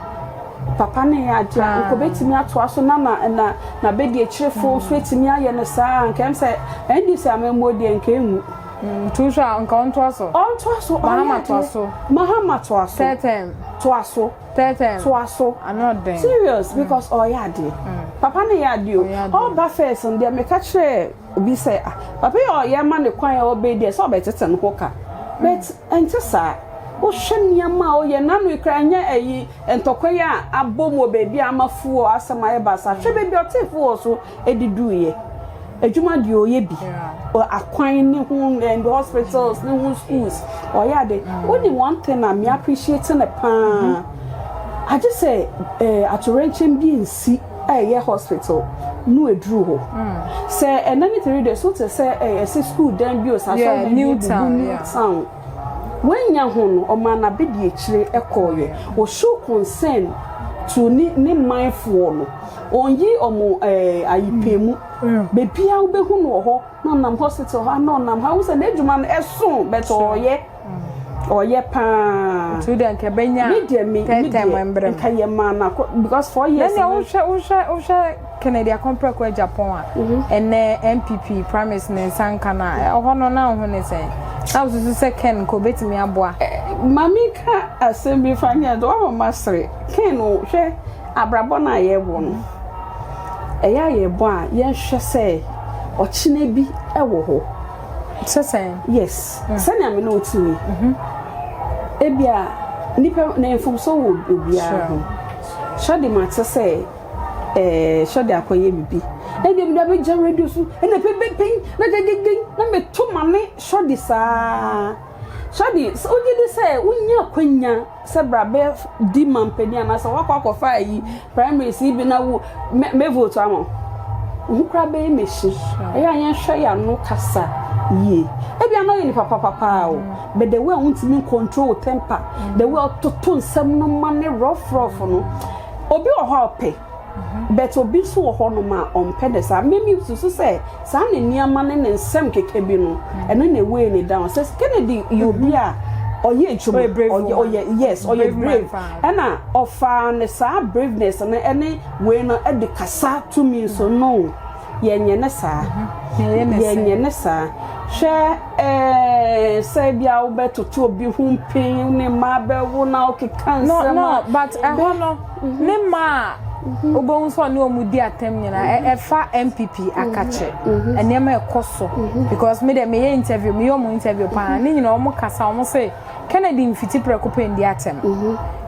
Papa no yɛ adeɛ a nka ɔbɛtumi atoa so na na na n'abadiakyirefo nso atumi ayɛ no saa a nka ɛm sɛ NDC amammuo deɛ nka ɛnwu. Nti wohwɛ a nka ɔntoa so? Ɔntoa so, ɔyɛ Mahama toa adeɛ. so. Mahama toa so. Third term. Toa so. Third term. Toa so. Ano ɔden. Serious because ɔyɛ adeɛ. Papa no yɛ adeɛ o. Ɔyɛ adeɛ. Ɔba first no deɛ meka kyerɛɛ obi sɛ ah papa yi a ɔyɛ ma ne kwan a ɔbɛ yi deɛ sɛ ɔbɛtete ne ho ka but ɛnte saa. Wohwɛ nneɛma a ɔyɛ n'ano yi koraa nyɛ ayi ntɔkwa yi a abɔ mu wɔ baabi a ama fuel asɛm ayɛ basaa. Hwɛ baabi a ɔtee fuel so de duiɛ. Adwuma deɛ ɔyɛ bi. Akwan ne ho and hospitals ne ho schools ɔyɛ ade. Wonim one thing a me appreciate no paa agye sɛ eh, atoyerɛnkyɛm bi nsi a ɛyɛ hospital no aduru hɔ. Sɛ ɛnɛ ne 3 days wote sɛ eh, ɛsɛ school dan bi o sɛ asɔredan bi abubu new town. Wannya ho no, ɔmaa n'abediakyire kɔeɛ. Ɔ show concern to ne ne manfoɔ no. Ɔnyi wɔn ɛɛ ayipɛ mu. Baabiara wobɛhu no wɔ hɔ, na ɔnam hospital ha, na ɔnam ha. Wohu sɛ n'adwuma no ɛso but ɔyɛ. Ɔyɛ paa. Nti wo deɛ nka ɛbɛnya Me deɛ me me third term deɛ mbrɛ mu. nka yɛmaa no akɔ because 4 years Nɛnea no. wohwɛ wohwɛ wohwɛ Kennedy Akompreko Agyapong a ɛnɛ NPP primaries ne nsa nka no a, ɛhɔ no na wohu ne sɛn? Na wosusu sɛ Ken nka obetumi aboa? Ma menka asɛm bi fa nyɛ do, woama masere. Ken hwɛ abrabɔ no a yɛbɔ no, ɛyɛ a yɛbɔ a yɛnhwɛ sɛ ɔkyena bi wɔ hɔ. Sɛ sɛn? Yes, sɛnea me ne wo te yi, ebia nipa na mfomso wɔ obiara ho. Sɛde mate sɛ ɛɛ sɛde akɔyɛ biribi. Ɛnna mede abɛgya radio so, ɛnna pɛpɛpɛn, na gɛgɛgɛn, na meto m'ane sɔde saa. Sɔde, wogye di sɛ wonya akwanya sɛ bra bɛ di mampanin anaasɛ woakɔ akɔfa ayi primaries yi bi na wo mɛ mɛ vote ama wo. Wo ho koraa bɛyɛ me hye. Ɛyɛ a yɛnhwɛ yɛn ano kasa. yie. Ebia na ɔyɛ nipa papapaa o, but the way a wontumi control wo temper, the way a ɔtoto nsɛm no ma ne rough rough no, obi wɔ hɔ a ɔpɛ, but obi nso wɔ hɔnom a ɔmpɛ ne saa. Mimi susu sɛ saa ne nneɛma ne ne nsɛm keka bi no, ɛno na ɛweigh ne down. Sɛ Kennedy yɛ obi a ɔyɛ adwuma, Ɔyɛ brave ɔyɛ woman. Ɔyɛ, yes, ɔyɛ Brave man brave. paa. Ɛna ɔfaa ne saa braveness no ɛne wei no ɛde kasa tumi nso no, yɛnyɛ ne saa. Yɛyɛ ne sɛ. Yɛnyɛ ne saa. Hwɛ, sɛ bia wobɛtoto obi ho mpin ne mmaa bɛwo na ɔkeka No. nsɛm No. a But ɛhɔ no ne mmaa a wobɛhu sɛ ɔne ɔmu di atɛm nyinaa ɛfa NPP akakyɛ nneɛma ɛkɔ so, because me deɛ meyɛ interview, meyɛ ɔmo interview paa ne nyinaa, ɔmo kasa, ɔmo sɛ Kennedy mfiti prɛko pɛ ndi atɛm,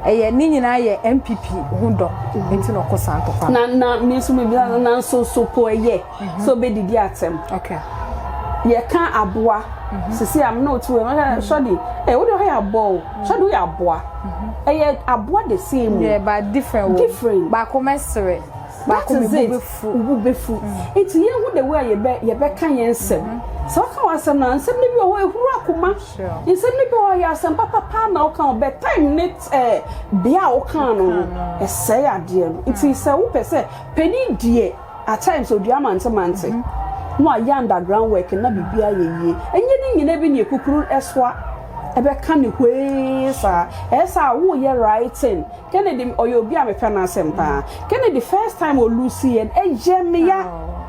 ɛyɛ ne nyinaa yɛ NPP ho dɔ nti na ɔkɔ saa ntɔkwa. Na me nso mebisa no, na nso so po ɛyɛ sɛ obɛdidi atɛm? Yɛka aboa sisi am na otu wɔ sɔde ɛ wode hɔ yɛ aboa o, sɔde woyɛ aboa, ɛyɛ aboa the same o. Yeah, but different wo. Different. Baako mɛsere, baako That is mi it. bu bɛfu. Wo bu bɛfu, nti yɛn ho the way a yɛbɛka yɛn nsɛm, sɛ ɔka wɔ asɛm na nsɛm no bi wɔ hɔ ehuru akoma. Nsɛm no bi wɔ hɔ yɛ asɛm papapa na ɔka wɔ bɛ time ne bea a ɔka no, ɛsɛe adeɛ no. Nti sɛ wopɛ sɛ panin deɛ, at times odua mantemante na wayɛ underground work na biribi ayɛ yie, ɛnyɛ ne nyina bi ne ekukuru ɛsoa ɛbɛka ne hwee saa. Ɛyɛ sɛ a woyɛ right thing. Kennedy ɔyɛ obi a mepɛ n'asɛm paa. Kennedy, first time ɔlose yɛ, ɛyɛ meya,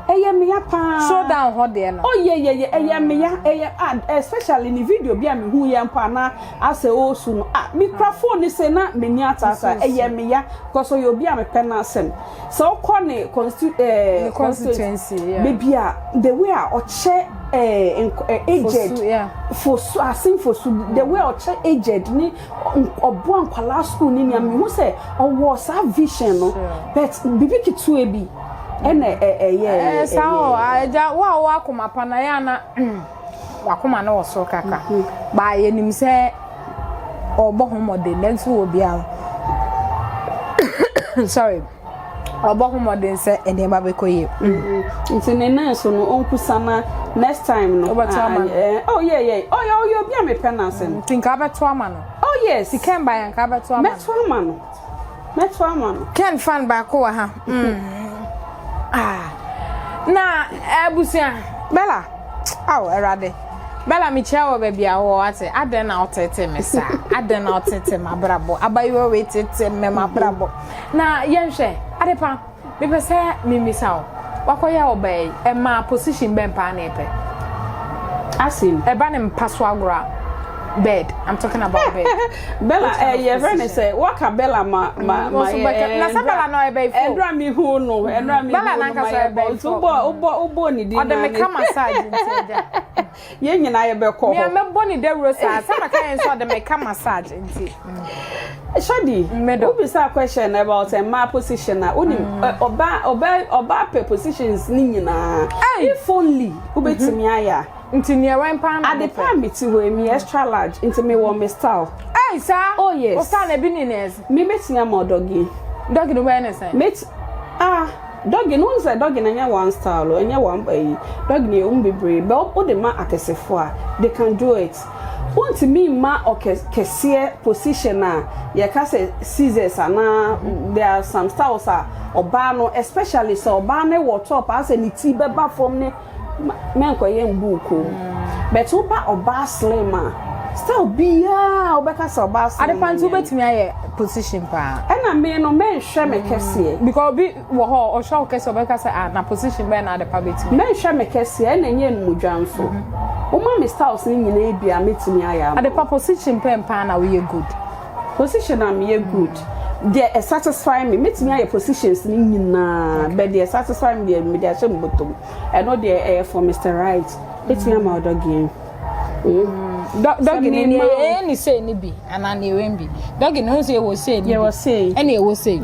ɛyɛ meya paa. Showdown hɔ deɛ no. Oh yeah, ɛyɛ meya, ɛyɛ, ah, especially ne video bi a mehu yɛ mpo ana asɛ ɔɔsu no, ah, mikura phone ne sɛ na m'ani ataata. Ɛyɛ meya because ɔyɛ obi a mepɛ n'asɛm. Sɛ ɔkɔ ne Ne constituency, yeah. Beebi a the way a ɔkyɛ aged Fosu, yeah. Fosu, asen Fosu, the way a ɔkyɛ aged ne ɔboa nkwalaa school ne nea mehu sɛ ɔwɔ saa vision no, but bibi ketewa bi ɛna ɛyɛ. Ɛɛ, saa o, agya wo a wowɔ akoma pa na yɛ ana wakoma no wɔ soro kakra baa, yɛnim sɛ ɔbɔ ho mmɔden, nanso wɔ biara, sorry, ɔbɔ ho mmɔden sɛ nneɛma bɛkɔ yie. Nti ne nan so no, ɔnkusa na next time no. Wobɛto ama no? Oh yeah, ɔyɛ obi a mepɛ n'asɛm. Nti nka bɛto ama no? Oh yes. Ken ba yɛn, nka bɛto ama no? Mɛto ama no, mɛto ama no. Ken fan baako wɔ ha. Ah. Na abusua Bella, aw Awurade, Bella, mekyia wɔ baabi a wɔwɔ ate. Adɛn na wotete me saa? Adɛn na wotete m'abrabɔ? Abayewa wei tete me m'abrabɔ. Na yɛnhwɛ adepa, mepɛ sɛ memisa wo, wakɔyɛ ɔbaa yi, ɛma position bɛn paa na ɛpɛ? Asim. Ɛba ne mpa so agorɔ a, bed, I'm talking about bed. Bella, Which kind of yɛfrɛ ne position? sɛ waka Bella ma Wɔn nso bɛka- na sɛ Bella na ɔyɛ bɛyifo. Ɛndra mi hu no, ɛndra mi hu Bella no ma nankasa yɛ ɔyɛ bɔ nti bɛyifo. wobɔ ne din Ɔde na me ne- ka massage nti agya. Yɛn nyinaa yɛbɛkɔ Mea hɔ. mɛbɔ ne dawuro saa sɛ maka yɛn sɛ ɔde me ka massage nti. Shadi, Middle. wobisa question about mmaa position a wonim, ɔbaa pɛ positions ne nyinaa. Hey! If only wobɛtumi ayɛ a. Nti nea wɔn paa na Ade pa a mete hɔ yi, mi extra large nti mewɔ me style. Ɛy saa. Oh, yes. O style na ebi ni na ɛsɛ. Me bɛtumi ama doggy. Doggy no bɛyɛ ne sɛn? Met ah, doggy no, sɛ doggy no ɛnyɛ one style o, ɛnyɛ one ɛyi. Doggy no yɛ bebree, but wode ma akɛsefoɔ a, they can do it. Wontumi mma ɔkɛseɛ position a yɛka sɛ scissors anaa there are some styles a ɔbaa no, especially sɛ ɔbaa no wɔ top asɛ ne ti bɛba fam ne mɛnkɔyɛ mbu kɔn mu, but woba ɔbaa slim a, style biara wobɛka sɛ ɔbaa slim. Adepa, nti nyɛ. Wobɛtumi ayɛ position paa? Ɛna me no, mɛnhwɛ me kɛseɛ. Because obi wɔ hɔ, ɔhwɛ wo kɛseɛ, ɔbɛka sɛ, ah, na position bɛn na Adepa bɛtumi? Mɛnhwɛ me kɛseɛ, ɛna ɛnyɛ numudwa nso. Woma me styles no nyinaa bi a, mɛtumi ayɛ ama. Adepa, position pɛn paa na woyɛ good? Position a meyɛ good deɛ, ɛ satisfy me, mɛtumi ayɛ positions no nyinaa, but deɛ satisfy me deɛ, mede ahyɛ me bɔtɔm, ɛno deɛ ɛyɛ for Mr Right. Mɛtumi ama wo doggy. Doggy no me ne ma wo- ɛyɛ ne sei ne bi anaa ne ɛwɛ bi? Doggy no nso yɛwɔ sei ne bi. Yɛwɔ sei. Ɛna ɛwɔ sei.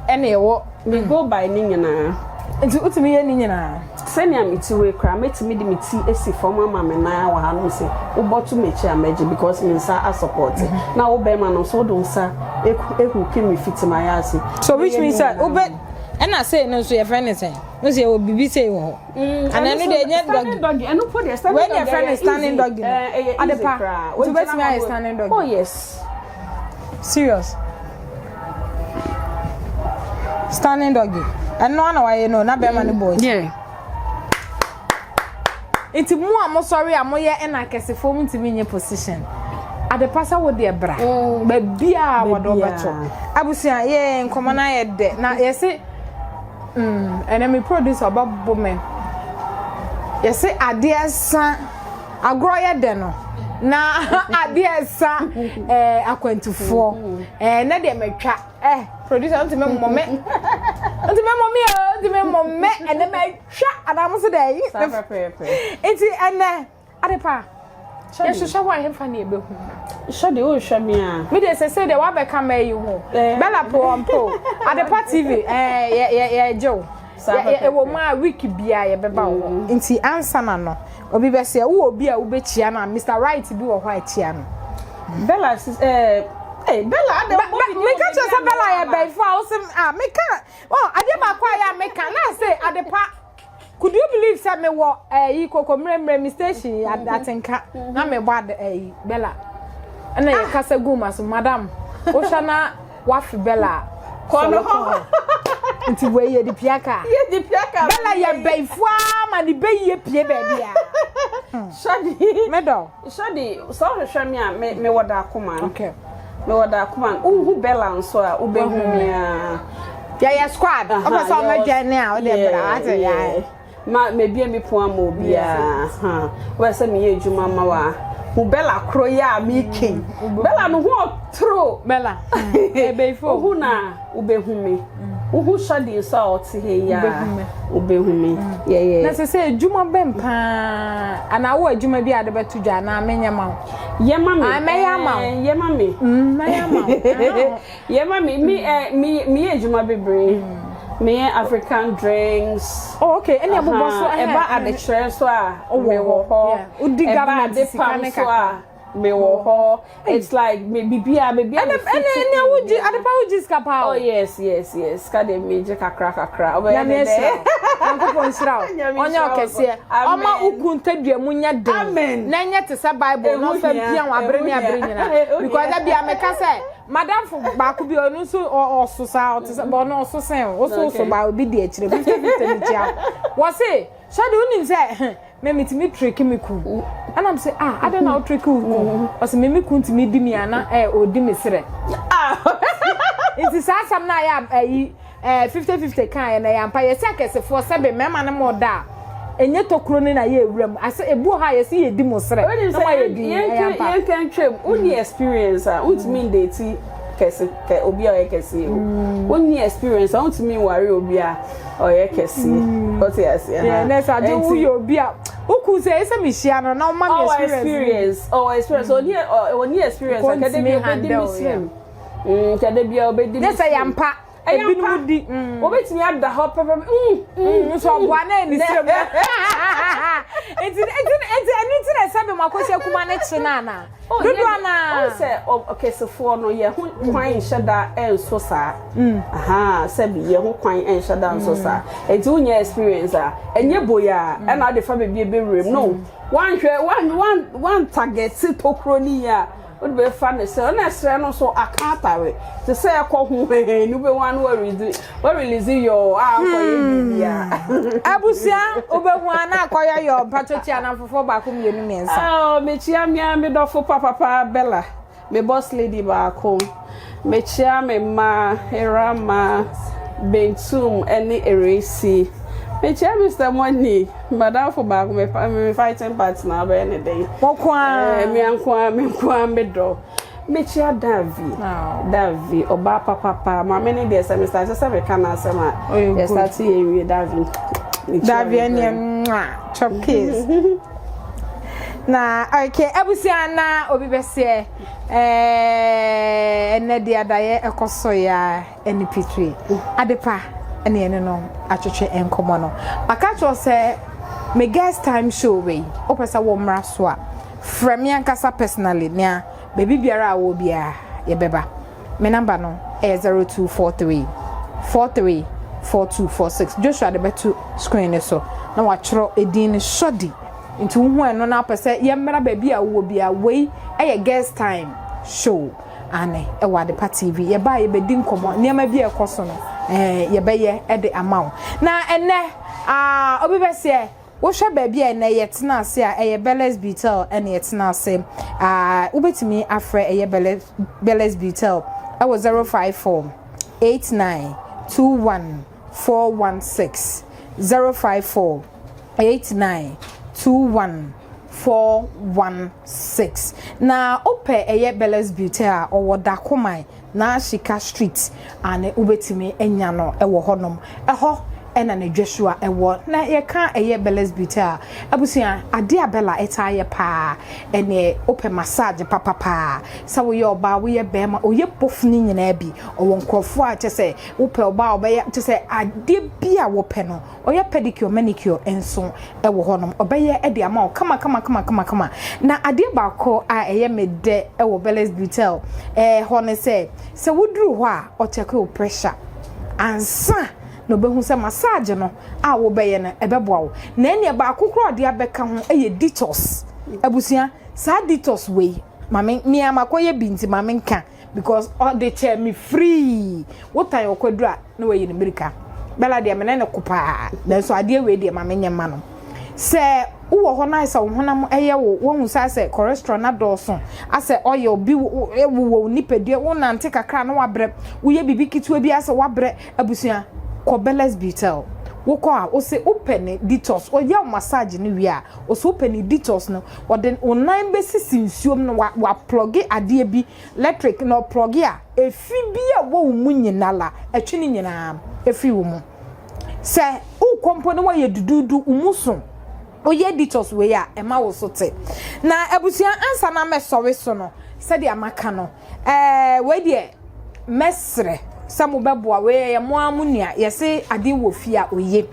Ɛna ɛwɔ. Me go by ne nyinaa. Nti wotumi yɛ ne nyinaa? Sɛnea me ti wei koraa, mɛtumi de me ti esi fam ama me nan wɔ ha nom sɛ wobɔto m'akyi a, mɛgye because me nsa asupport, na wo bɛrima no nso wode wo nsa ehuki me fiti ma yɛ ase. So which means sɛ wobɛ Ɛna sei no nso yɛfrɛ ne sɛn? Wo sɛ yɛwɔ biribi sei wɔ hɔ. Ana ɛno deɛ ɛnyɛ doggy. Ɛno po deɛ standing Wei doggy. deɛ yɛfrɛ no standing doggy no. Ɛyɛ easy Adepa. koraa. Nti wobɛtumi ayɛ standing doggy. Oh yes. Serious. Standing doggy. Ɛno ana wayɛ no na bɛrima no bɔ akyi. Yeah. Nti mo a mosɔre a moyɛ ɛna akɛsefoɔ mo ntumi nye position. Adepa sɛ wo deɛ bra. Baabi a wɔde wo bɛto. Abusua yɛ nkɔmɔ no ayɛ dɛ na yɛse ɛnɛ me producer ɔbɛbo me. Yɛse adeɛ sa agorɔ yɛ dɛ no na adeɛ sa ɛɛ akwantufoɔ ɛɛ ne deɛ matwa ɛ producer ntumi mmɔ me ntumi mmɔ me o ntumi mmɔ me ɛnɛ matwa anaa mo so dɛ yi Saa pɛpɛɛpɛ. nti ɛnɛ adepa yɛhwehwɛ hɔ a yɛmfa ne yɛbɛhu Sɛdeɛ wohwɛ me a. mi de sese deɛ wabɛka ma yi ho Bella po ɔmpo Adepa TV ɛɛ yɛ yɛ yɛ gye wo Saa yɛ pɛpɛɛpɛ. ɛwɔ mu a week bia yɛbɛba wo hɔ nti ansa na no obi bɛsɛ wowɔ obi a wobɛkyia no a Mr Right bi wɔ hɔ a kyia no Bella sis ɛɛ ee Bella ada Ba- ba- meka kyerɛ sɛ Bella yɛ bɛyifo a wosɛ a meka ɔ adeɛ baako a yɛ a meka na sɛ Adepa could you believe sɛ mewɔ ɛyi koko mmerɛmmerɛ mi station atenka na mebɔ ade ɛyi Bella ɛna yɛ kasa gu ma so madam wohwɛ na wafe Bella a Kɔ no sɔre kɔ hɔ nti wei yɛ de pia kaa Yɛ di pia ka. Bella yɛ bɛyifo a ma ne bɛyie pie baabi a Shadi. medɔ Shadi sɛ wohwehwɛ me a me mewɔ Daakoma. okay Mewɔ Daakoma. Wohu Bella nso a wobɛhu me a. yɛyɛ squad ɔpɛ sɛ ɔmɛdwɛn ne a wode bra ate yɛ ma mebie mi pon ama obiara wɔyɛ sɛ meyɛ adwuma ma wa hu Bella koro yi a meke Bella no ho ɔtoro Bella ɛbɛyifo wohu na wobɛhu me wohu Shadi nso a ɔte ha yi a Wobɛhu me. wobɛhu me yɛyɛ na sɛ sɛ adwuma bɛn paa anaa wowɔ adwuma bi a de bɛto dwa anaa menyɛ ma wo yɛma me Ah, mɛyɛ ama wo. Yɛma me mɛyɛ ama wo yɛma me me me meyɛ adwuma bebree meyɛ African drinks oh okay ɛne ɛbobɔ so Aha, ɛba adekyerɛ nso a mewɔ hɔ Yeah. Wodi ɛba government sika adepam ne nso a mewɔ hɔ it's like me bibia bibia ɛne ɛne ɛne wogye adepa wogye sika paa oh o yes sika de megye kakra kakra ɔbɛyɛ nyame ne ahyira dɛ wo nyankopɔn nhyira wo Nyame ɔnyɛ nhyira wo. ɔkɛseɛ Amen. ɔma wo ku ntadua mu nyɛ den Amen. na ɛnyɛ te sɛ bible na Ɛho ɔfa hia, pia wo abere ɛho ne abere hia. nyinaa Ɛho because hia. da bia meka sɛ madamfo baako bi ɔno nso ɔso saa ɔte sɛ ɔno ɔso sɛn wo so so Okay. ba obi di akyire 50-50 ne kyia wo wɔ se sɛde wonim sɛ me metumi trick me kun ɛnam sɛ ah adɛn na wo trick wo kun ɔsɛ me me kun tumi di mi ana ɛ ɔdi me serɛ nti saa asɛm no a yɛ ayi ɛɛ 50-50 kan yɛ na yɛ ampa yɛsɛ akɛsefoɔ sɛbe mmarima no ma ɔda a ɛnyɛ tokuro no na yɛ ewura mu asɛ ebu wɔ hɔ a yɛsɛ yɛdi mo serɛ Wonim na mo ayɛ di ɛyɛ ampa yɛnka ntwam wonni experience a wontumi ndate kɛse kɛ obi a ɔyɛ kɛseɛ o wonni experience a wontumi nware obi a ɔyɛ kɛseɛ ɔte aseɛ yɛ nɛ sɛ agye woyɛ obi a woku sɛ ɛsɛ mehyia no na woma me ɔwɔ experience experience ɔwɔ experience ɔni ɔni experience a kɛdɛ bi Ɔntumi obedi handle, mi srem kɛdɛ bi a obedi mi ne sɛ yɛmpa Ɛyɛ ebinom ampa. di obetumi ada hɔ pɛpɛpɛ nso ɔboa na ɛni srem nti nti nti ɛnu ti na ɛsɛ bi mu akɔhyɛ kuma ne kye na ana dodoɔ na ɔn sɛ ɔkɛsefoɔ no yɛ ho kwan nhyɛ da ɛnso saa aha sɛbi yɛ ho kwan ɛnhyɛ da nso saa nti wonyɛ experience a ɛnyɛ boya a ɛna ɔde fa beebi ebewura mu no wanhwɛ wan wan wan target tokuro ni yie a wode bɛfa ne sɛ ɔna ɛsrɛ no so aka atare te sɛ ɛkɔ ho hɛhɛn no bɛhu ano wɔrelease yɔ a akɔyɛ biribia abusua wobɛhu a na akɔyɛ yɔ mpatwɔkyi anamfofoɔ baako mmienu mmiɛnsa Oh, mekyia mmea me dɔfo papapa Bella, me boss lady baako. Mekyia me mma Erama, Bentum ne Eresi. Mekyia Mr. Money, madamfo baako, me, me fighting partner abɛyɛ ne den. wɔko a Eh, me nko a me nko a me dɔ. Mekyia Davi. Oh. Davi, ɔbaa papapa. Maame ne deɛ sɛ me start sɛ meka n'asɛm a, Ɔyɛ yɛ good. start yɛ wie Davi. Mekyia Davi no ɛneɛ mwa chop kiss na okay abusua na obi bɛseɛ ɛɛ ɛnɛ deɛ adayɛ ɛkɔ so ya ɛne pitiri adepa ɛne ɛne no atwetwe nkɔmɔ no maka kyerɛ sɛ me guest time show wei wopɛ sɛ wɔ mmra so a frɛ me ankasa personally nea baabi biara a wɔ biara yɛbɛba me number no ɛyɛ 0243 43. 4246. Joshua de bɛto screen no so na watwerɛ edin no Shorty. Nti wohu ɛno na apɛ sɛ yɛmmra baabi a wowɔ biara, wei ɛyɛ Girls Time Show ane ɛwɔ Adepa TV. Yɛba a yɛbɛdi nkɔmmɔ, nneɛma bi a ɛkɔ so no ɛɛ yɛbɛyɛ ɛde ama wo. Na ɛnɛ aa obi bɛseɛ wohwɛ baabi a ɛnɛ yɛtena ase a, ɛyɛ Belles Butel ɛna yɛtena ase. Aa wobɛtumi afrɛ ɛyɛ Belles Butel ɛwɔ 054 89 21 416, 054 89 21 416. Na wopɛ ɛyɛ Belles Butel a, ɔwɔ Dakoman na Ashika Street ane wobɛtumi anya no ɛwɔ hɔnom. Ɛhɔ ɛna ne dwasua ɛwɔ. Na yɛka ɛyɛ Belles Butel a, abusua, adeɛ a Bella ɛtaa yɛ paa ɛneɛ wopɛ massage papapaa, sɛ woyɛ ɔbaa, woyɛ bɛrima, ɔyɛ both ne nyinaa bi. Ɔwɔ nkurɔfoɔ a kyɛ sɛ wopɛ ɔbaa a ɔbɛyɛ kyɛ sɛ adeɛ bi a wɔpɛ no, ɔyɛ pedicure, manicure nso ɛwɔ hɔnom, ɔbɛyɛ ɛde ama wo kama kama kama kama kama. Na adeɛ baako a ɛyɛ me dɛ ɛwɔ Belles Butel hɔ ne sɛ woduru hɔ a, ɔkyɛke wo pressure ansa na ɔbɛhu sɛ massage no a wobɛyɛ no ɛbɛboa wo. Na ɛnea baako koraa ɔde abɛka ho ɛyɛ detox. Abusua, saa detox wei, maame mmea makɔyɛ bi nti maame nka because ɔde kyɛ me free. Wotan ɔkwaduru a na wayi ne mirika. Bella deɛ, mene ne ko paa, nanso adeɛ wei deɛ, maame nyɛ ma no sɛ wowɔ hɔ na sɛ wo honam ɛyɛ wo, wohu sɛ asɛ cholesterol na dɔɔso, asɛ ɔyɛ obi wowɔ wo nipadua, wonante kakra na wabrɛ, woyɛ biribi ketewa bi asɛ wabrɛ. Abusua, kɔ Belles Butel. Wokɔ a, wose wopɛ ne detox. Ɔyɛ wo massage no wie a, ɔsɛ wopɛ ne detox no, ɔde wo nan bɛsisi nsuom no wa waplug adeɛ bi electric na ɔplug a, efi bi a wɔ wo mu nyinaa la ɛtwe ne nyinaa efiri wo mu. Sɛ wokɔ mpo na wɔyɛ duduudu, wo mu so, woyɛ detox wei a, ɛma wo so te. Na abusua, ansa na mɛsɔre so no, sɛdeɛ maka no, wei deɛ mɛsrɛ sɛ mobɛboa. Wei yɛ mo ara mo nua. Yɛse adeɛ wɔ fie a oye.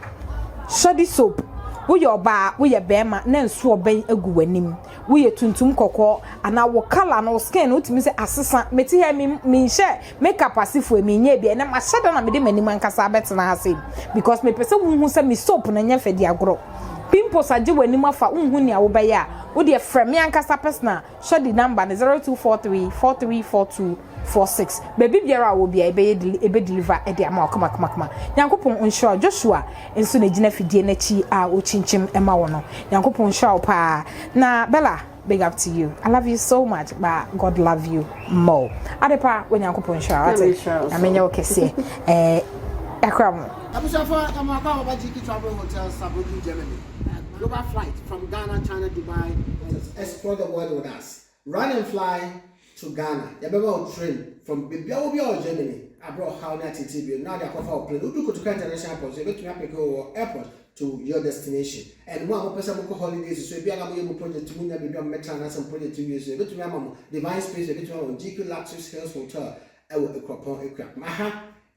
Shoddy Soap, woyɛ ɔbaa, woyɛ bɛrima na nsuo ɔbɛn agu w'anim, woyɛ tuntum, kɔkɔɔ anaa wo colour no, wo skin no, wotumi sɛ asesa. Mete ha mi menhyɛ makeup asefoɔ, mi nyɛ bi. Ɛnɛ mahyɛ da na mede m'anim ankasa abɛtena ha sei because mepɛ sɛ wohu sɛ me soap no nyɛ fɛ di agorɔ. Pimples agye w'anim afa, wonhu nea wobɛyɛ a, wodeɛ frɛ me ankasa personal Shoddy number no, 0243 4342 46. Baabi biara a wɔ bia, ɛbɛyɛ ɛbɛ deliver ɛde ama wo kama. Nyankopɔn nhyira wo. Joshua nso na gyina fidie n'akyi a ɔkyinkyim ɛma wo no. Nyankopɔn nhyira wo paa. Na Bella, big up to you. I love you so much, but God love you more. Adepa wɔ, Nyankopɔn nhyira wo ate na menyɛ wo kɛseɛ ɛkora mo. Abusuafo, ɛmo akɔ ababa GQ Travel Hotel, Saarbrücken, Germany. Global flight from Ghana, China, Dubai. Explore the world with us. Run and fly to Ghana. Yɛbɛma wo train from baabi a wobi a wɔ Germany. Abrɛ ɔhaw ne atete bio. Na ɔde akɔfa wo plane. Wodu Kotoka International Airport so, yɛbɛtumi apick wo wɔ airport to your destination. And mo a mopɛ sɛ mokɔ holidays so, ebi a na moyɛ mo project mu nya baabi a mobɛtena anaasɛ mo project wie so, yɛbɛtumi ama mo Divine Space, yɛbɛtumi ama mo GQ Luxus Hills Hotel ɛwɔ Ekuropɔn Ekuapem. Aha,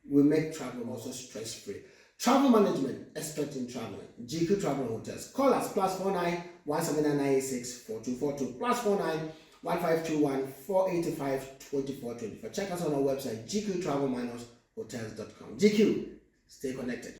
we make travel also stress free. Travel management, expert in traveling. GQ Travel Hotels. Call us +49 17986 4242, +49 1521 485 2424. Check us on our website, gqtravel-hotels.com. GQ, stay connected.